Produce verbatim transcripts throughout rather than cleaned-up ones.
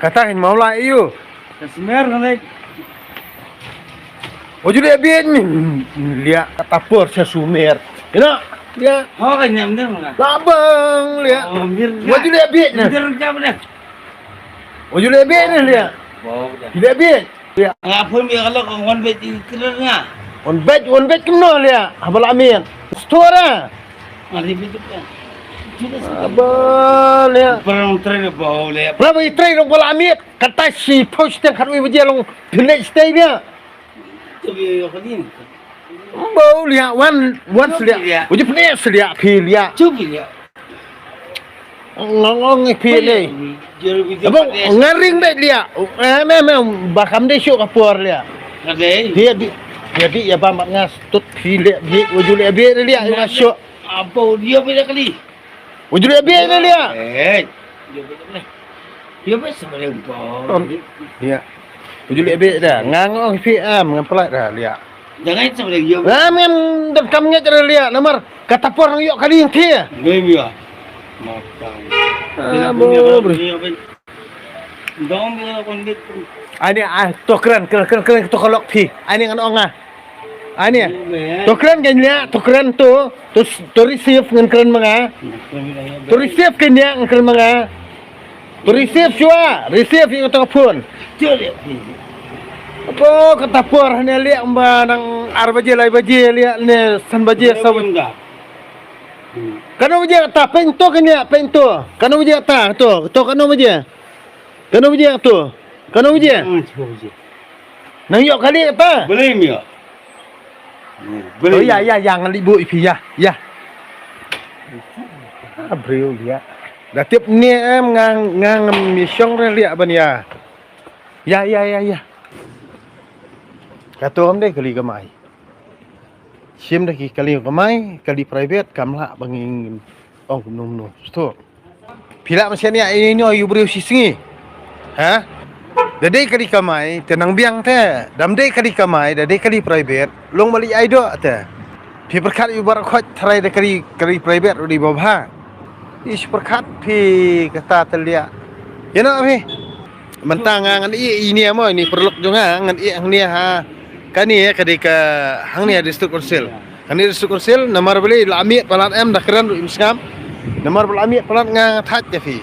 Kata hin mau la ïa u. Ka smer ka lek. O ju leh bieit ni. Liah kata por sa sumer. Ina. Liah. Ho ka nyam der mana? Labang liah. Oh, mir. O ju leh bieit ni. Mir ka mana? O ju leh bieit ni liah. Bo. Leh bieit. Liah. Nga phone bieit ka lok ka wan bieit i kren nga. Wan bieit, wan bieit kumno liah. Haba la miet. Stora. Nga ri bieit. Aba liah. Perang tren ba liah. Perang tren ba la miet. Kata shi phew shiteng khatwei baje long pynleit shatei ïa. Bau liah wan wan sliah. Uji pynleit sliah phi liah. Ngong ngong phi ni. Bau nga ring beit liah. Em em em ba kam dei shuh ka por liah. Dia di dia di ïa ba mat nga stut phi liah bi uji liah bi liah ïa shuh. Apa dia beda kali? Uji liah bi liah. Eh. Dia beda kali. Ïa ba sa ba dei ba. Ïa. Uji leh beh da. Nga ngong phi am ngam pynlait da liah. Jangan sa ba dei ïa. Ngam ngam dam kam ngeit da liah namar kata por nang ïoh kali ïa phi. Ngam ïa. Makan. Ah, bo bri. Dong ïa kon bit. Ani ah to kren kren kren kren to ka lok phi. Ani ngan ong ah. Ani. To kren kan ïa, to kren to. To to receive ngan kren ma nga. To receive kan ïa ngan kren ma nga. To receive shuwa, receive ïa ka phone. Apo kata por ne liah ba nang ar baje lai baje liah ne san baje sa baje. Kano baje kata peng to kan ïa peng to. Kano baje kata to to kano baje. Kano baje to. Kano baje. Nang ïoh kali kata. Boleh mi ïoh. Oh ya ya ya ngan libu ipi ya ya. Ah, briew liah. Da tip ni em ngang ngang mi shong re liah ban ya. Ya ya ya ya. Kato am dei kali kamai. Shim da ki kali kamai kali private kam lah ba ngin ong kumno kumno. Stur. Phi lah mynsiem ïa ïa ïa ïa u briew shi sngi. Ha? Da dei kali kamai te nang biang te. Dam dei kali kamai da dei kali private. Long mali ai do te. Phi pyrkhat ïa u bar khot trai da kali kali private u dei ba bha. Ish pyrkhat phi kata te liah. Ïa no phi. Mynta nga ngan ïeh ïa ine mo ine paralok jong nga ngan ïeh hangne ha. Kane ka dei ka hangne ha District Council. Kane District Council namar balei la miet palat em da kren ruh im sngap. Namar ba la miet palat nga nga thait ïa phi.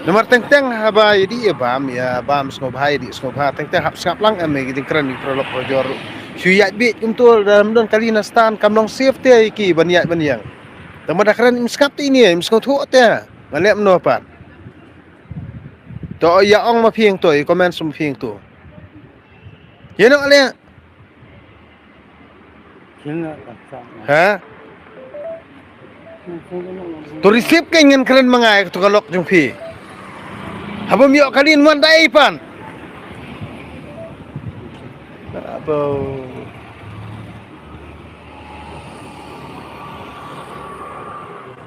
Namar teng teng haba ïa dih ïa bam ïa bam sngewbha ïa dih sngewbha teng teng hap sngap lang em ïa ki jingkren ïa ki paralok parajor ruh. Shu ïaid bieit kumto da ym don kali na stand kam long safe te ïa ki ban ïaid ban ïeng. Tang ba da kren im sngap te ine im sngewthuh te. Nga leh mano pat. To ïa ong ma phi ïeng to ïa comment ma phi ïeng to. Ïa no leh. Ha? To receive ka ngan kren ma nga ïa to ka lok jong phi. Haba ym ïoh kali wan da ei pan. Abo.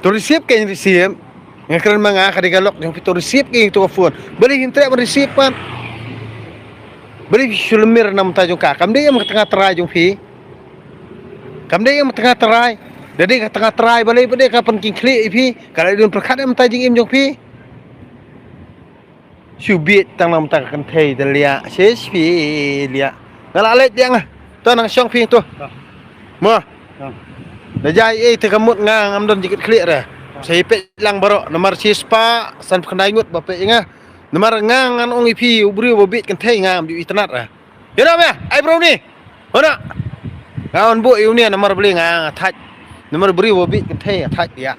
To receive ka receive. Nga kren ma nga ka dei ka lok jong phi to receive ka to ka phone. Balei hin treh ban receive pat. Balei phi shu lymir na mynta jong ka. Kam dei em ka tnga trai jong phi. Kam dei em ka tnga trai. Da dei ka tnga trai balei balei ka pynkhih khlieh ïa phi. Ka la don pyrkhat em mynta jingim jong phi. Shu bieit tang na mynta ka kynthei da liah. Shisha phi liah. Nga la leit biang ah. To nang shong phi to. Mo. Da jai ei te ka mut nga ngam don jingkit khlieh re. Sa ïa peit lang baroh namar shi spah san phew khyndai ngut ba peit ïa nga. Namar nga ngan ong ïa phi u briew ba bieit kynthei nga ngam ju itynnad re. Ïa na me ai bro ni. Hona. Nga wan buh ïa u ni namar bli nga nga thait. Namar briew ba bieit kynthei nga thait ïa.